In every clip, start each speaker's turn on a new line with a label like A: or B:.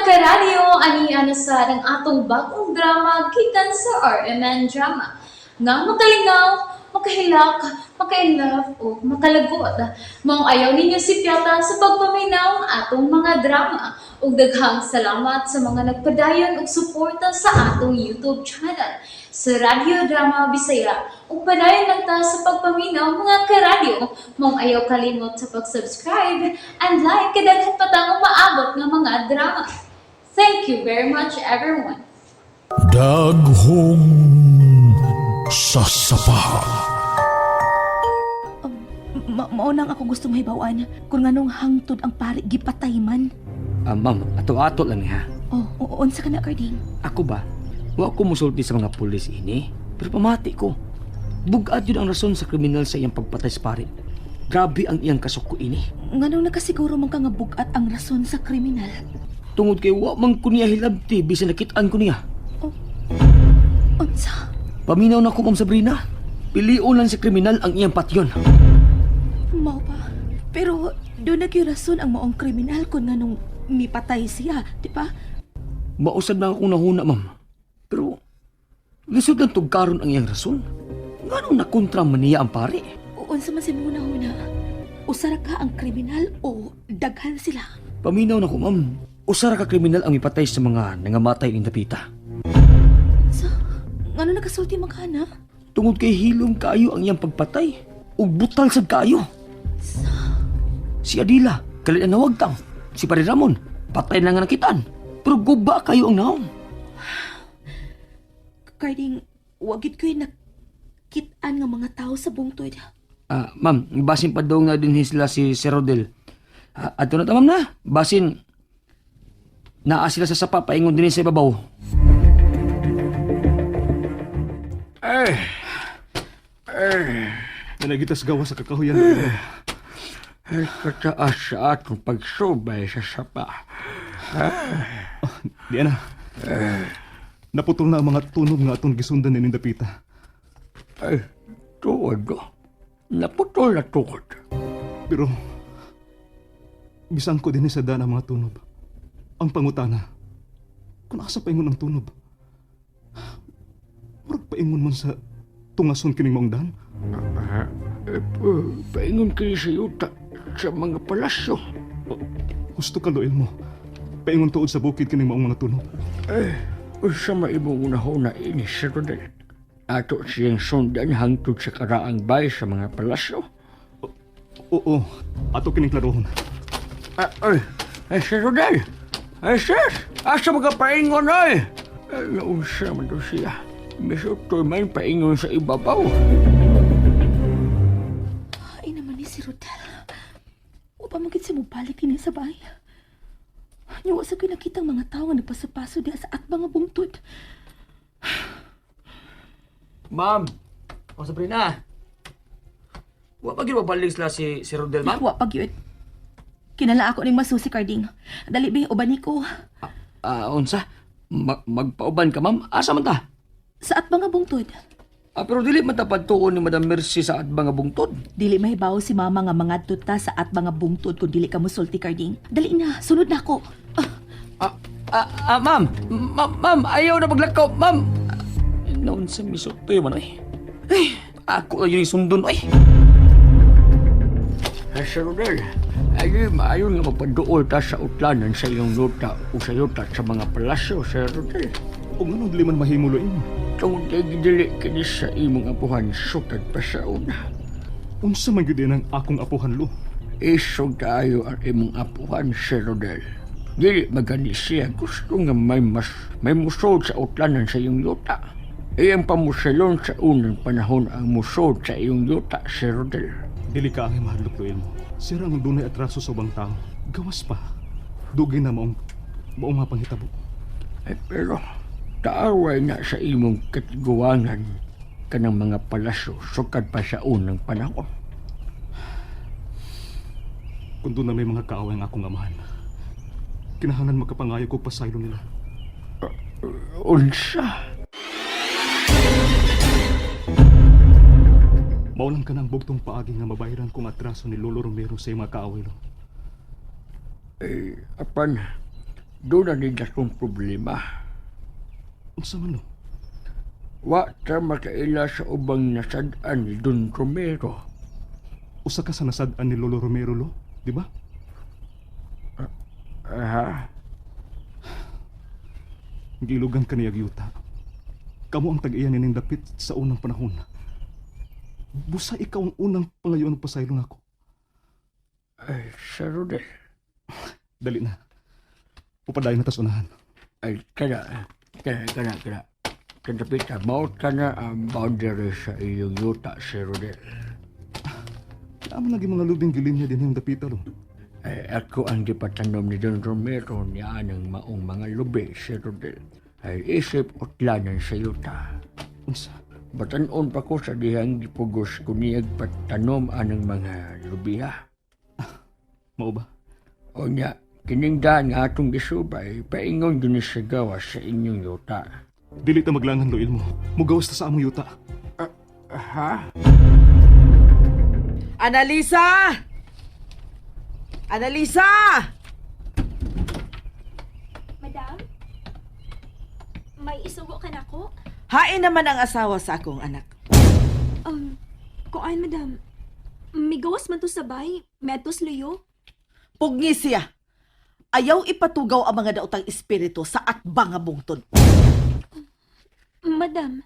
A: Karadyo, ani na sad ang atong bagong drama gikan sa RMN Drama. Nga makalingaw, makahilak, maka-inlove o makalagot. Maong ayaw ninyo sipyata sa pagpaminaw ang atong mga drama. Ug daghang salamat sa mga nagpadayon og suporta sa atong YouTube channel sa Radyo Drama Bisaya. Ug padayon lang ta sa pagpaminaw, mga karadyo. Maong ayaw kalimot sa pag-subscribe and like kay daghan pa tang umaabot nga mga drama. Thank you very much, everyone.
B: Daghong sasapa.
C: Mao nang ako gusto mahibaw-an kung nganong hangtod ang pari gipatay man.
D: Ah, ma'am, ato-ato lang niya.
C: Oh, oo, unsa ka na, Carding?
D: Ako ba? Wa ko musulti sa mga pulis ini, pero pamati ko. Bug-at yun ang rason sa kriminal sa iyang pagpatay sa pare. Grabe ang iyang kasuko ini.
C: Nganong nakasiguro man ka nga bug-at ang rason sa kriminal?
D: Tungod kay wa man ko niya hilabti bisan nakitaan ko niya.
C: Unsa?
D: Paminaw na ko, Ma'am Sabrina. Pilion lang sa kriminal ang iyang patyon.
C: Mao ba? Pero doon na gyud rason ang maong kriminal kung nganong mipatay siya, di ba?
D: Mausad na akong nahuna, ma'am. Pero lisod lang tugkaron ang iyang rason. Nganong nakontra man niya ang pare?
C: Unsa man sa imong hunahuna? Usara ka ang kriminal o daghan sila?
D: Paminaw na ko, ma'am. Usara ka kriminal ang ipatay sa mga nangamatay ning dapita.
C: Unsa? Ngano nakasulti man ka na?
D: Tungod kay hilom kaayo ang iyang pagpatay ug butal sad kaayo. Si Adila, kalit na nawagtang. Si Pare Ramon, patay na nga nakitaan. Pero guba kayo ang naong.
C: Carding, wagit ko'y nakit-an nga mga tao sa bungtod.
D: Ah, ma'am, basin pa daw nga din sila si Sir Rodel. Ah, ato na ta, ma'am, na. Basin, naa sila sa sapa, paingon din sa ibabaw. Eh,
E: Nanagitas gawa sa kakahuyan.
D: Ay, kataas sa atong pagsubay sa sapa.
E: Di na. Naputol na ang mga tunog nga atong gisundan ni Dapita.
D: Ay, tuod ko. Naputol na tukod.
E: Pero bisan ko din sa daan ang mga tunob. Ang pangutana, kung asa paingon ang tunob, murag paingon man sa tungason kining maong daan.
D: Eh, paingon kayo sa yuta sa mga palasyo.
E: Gusto ka loil mo. Paingon tuod sa bukid kining maong mga tunob.
D: Eh, unsa maimong unahuna ini, Sir Rodel? Ato siyang sundan hangtod sa karaang bay sa mga palasyo.
E: Oo, ato kining klarohon.
D: Ah, ay, ay, Sir Rodel! Ay, sir! Asa mga paingon ay? Ay, naunsa man to siya. Misutoy man paingon sa ibabaw.
C: Ay naman ni si Rodel. Upa mo gid siya mobalik kini sa bahay. Nya wa sa ko'y nakitang mga tao nga nagpasapaso diha sa atbang nga bungtod.
D: Ma'am! O Sabrina! Wa pa gyud mabalik sila si Sir Rodel, ma'am?
C: Wa pa gyud. Kinala ako ning masusi, Carding. Dali be, uban ni ko.
D: Ah, unsa? Magpauban ka, ma'am? Asa man ta?
C: Sa atbang nga bungtod.
D: Ah, pero dili man ta padtuon ni Madam Mercy sa atbang nga bungtod.
C: Dili mahibaw si mama nga mangadto ta sa atbang nga bungtod kung dili ka mosulti, Carding. Dali na, sunod na ako. Ah,
D: Ah, ah, ah, ma'am! Ma'am, ayaw na paglakaw, ma'am! Noon sa misutoy man, ay. Ay, ako na yung sundon, ay. Ay, Sir Rodel, ay, maayo nga mapaduol ta sa utlanan sa iyong yuta o sa yuta sa mga palasyo, Sir Rodel.
E: O nganong dili man mahimo loin?
D: Tungod kay gidili kini sa imong apuhan sukad pa sa una.
E: Unsa man gyud ang akong apuhan lo?
D: Isog kaayo ang imong apuhan, Sir Rodel. Dili magani siya gusto nga may mas may musod sa utlanan sa iyong yuta. Iyang pamusalon sa unang panahon ang musod sa iyong yuta, Sir Rodel.
E: Dili ka ang mahadlok loil mo. Sira ang dunay atraso sa ubang tao. Gawas pa. Dugay na maong maong nga panghitabo.
D: Ay, pero taaway na sa imong katiguangan kanang mga palasyo sukad pa sa unang panahon.
E: Kung doon na may mga kaaway ang akong amahan. Kinahanglan makapangayo kog pasaylo nila.
D: Unsa?
E: Mao lang ka ng bugtong paagi nga mabayaran kong atraso ni Lolo Romero sa iyong mga kaaway lo.
D: Eh, apan, Doon na nila kong problema.
E: Unsa man lo?
D: Wa ta makaila sa ubang nasad-an ni Don Romero.
E: Usa ka sa nasad-an ni Lolo Romero lo, di ba?
D: Aha.
E: Gilugan ka niya yuta. Kamo ang tag-iya nining dapit sa unang panahon. Busa ikaw ang unang pangayoan ng pasaylo nako.
D: Ay, Sir Rodel.
E: Dali na. Upadayon na tas unahan.
D: Ay, kana. Kana, kana, kana. Kadapita, maot ka na ang boundary sa iyong yuta, Sir Rodel.
E: Naman lagi mga lubing gilinya din yung dapita lo.
D: Ay, ako ang gipatanom ni Don Romero niya ng maong mga lubi, Sir Rodel. Ay, isip utlanan sa yuta.
E: Unsa?
D: Batanon pa ko sa dihang gipugos ko niyag patanom anang mga lubiha.
E: Mao ba?
D: O niya, kining daan nga atong gisubay, paingon dun sa gawas sa inyong yuta.
E: Dili ta maglangan lo Ilmo. Mugawas ta sa among yuta.
D: Ha?
F: Analisa! Analisa!
C: Madam? May isugo ka na ko?
F: Hain naman ang asawa sa akong anak.
C: Kuan, madam. Migawas man to sa bay. Medtos luyo.
F: Pugni siya. Ayaw ipatugaw ang mga daotang espiritu sa atbang nga bungtod.
C: Madam,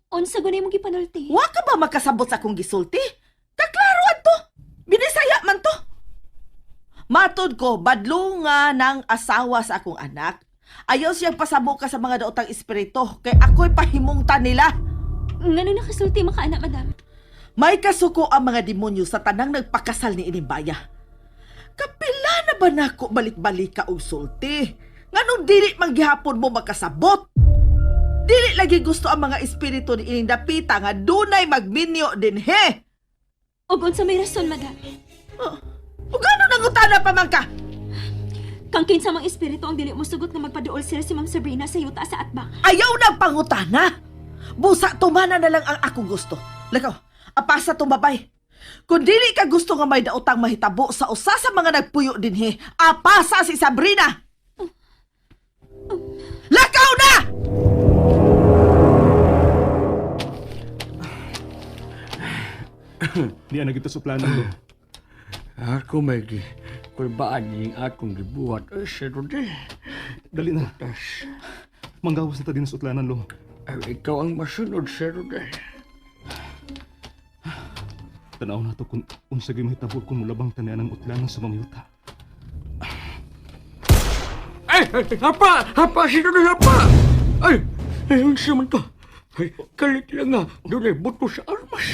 C: unsa gunay mong gipanulti?
F: Wa ka ba makasabot sa akong gisulti? Kaklaro adto. Binisaya man to. Matod ko, badlo nga ng asawa sa akong anak. Ayaw siyang pasabo ka sa mga daotang espiritu kay ako'y pahimungta nila.
C: Ngano nakasulti maka anak, madam?
F: May kasuko ang mga demonyo sa tanang nagpakasal ni Inimbaya. Kapila na ba nako balik-balik ka og sulti? Nganong dili man gihapon mo makasabot? Dili lagi gusto ang mga espiritu ni ining dapita nga dunay magminyo dinhe.
C: Og unsa may rason, madam?
F: Oh, ug ano nangutana pa man ka?
C: Kang kinsa mang espiritu ang dili mo sugot nga magpaduol sila si Ma'am Sabrina sa yuta sa atbang.
F: Ayaw ng pangutana. Busa tumana na lang ang akong gusto. Lakaw, apasa tumabay. Kung dili ka gusto nga may daotang mahitabo sa usa sa mga nagpuyo dinhi, apasa si Sabrina. Lakaw na!
E: Di na kita sa plano lo.
D: Ako may gi kulbaan ning akong gibuhat. Ay, Sir Rodel.
E: Dali na.
D: Tas,
E: Manggawas na ta din sa utlanan lo.
D: ay, ikaw ang masunod, Sir Rodel.
E: Tanaw na to kung unsa gyud mahitabo kung mulabang tanian ang utlanan sa mga yuta.
D: Ay, ay, hapa! Hapa, Sir Rodel, hapa! Ay, ay, unsa man to? Ay, kalit lang nga. Doon ay buto sa armas.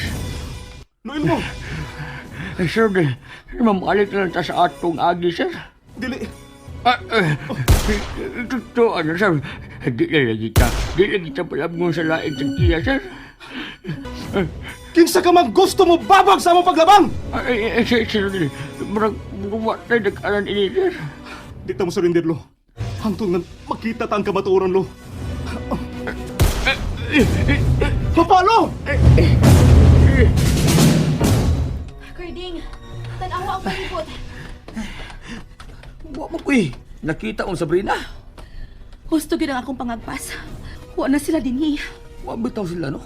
E: Lo Ilmo!
D: Ay, Sir Rodel, mamalik lang ta sa atong agi, sir.
E: Dili!
D: Ah, eh, totoo, ano, sir? Di na lagi ta. Di lagi ta palabngon sa laing tagtiya, sir.
E: Kinsa ka man gusto mo babag sa among paglabang!
D: Ay, ay, sir, sir, murag, wa tayo nag-aran ini, sir.
E: Di ta mo surrender lo. Hangtod nga makita ta ang kamatuoran lo. Papa lo!
C: Carding, tan-awa ang palibot.
G: Wa mo ko eh. Nakita ang Sabrina.
C: Husto gyud ang akong pangagpas. Wa na sila dinhi.
G: Wa bitaw sila no.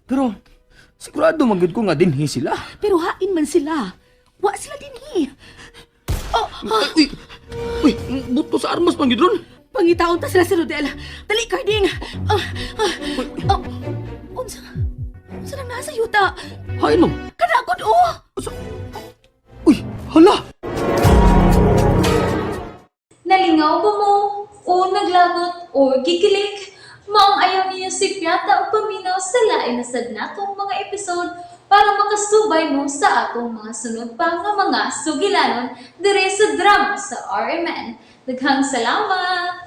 G: Pero sigurado man gyud ko nga dinhi sila.
C: Pero hain man sila. Wa sila dinhi. Oh,
G: Ay, uy. Uy, buto sa armas man gyud ron.
C: Pangitaon ta sila si Rodel. Dali, Carding! Ah, ah, ah, unsa? Unsa nang nasa yuta?
G: Hain ma'am.
C: Kanagod, oh!
G: Uy, hala.
A: Nalingaw ba mo? O naglagot o gikilig? Maong ayaw niyo si Piata o paminaw sa lain na sad natong mga episode para makasubay mo sa atong mga sunod pa nga mga sugilanon dire sa drama sa RMN. Daghang salamat!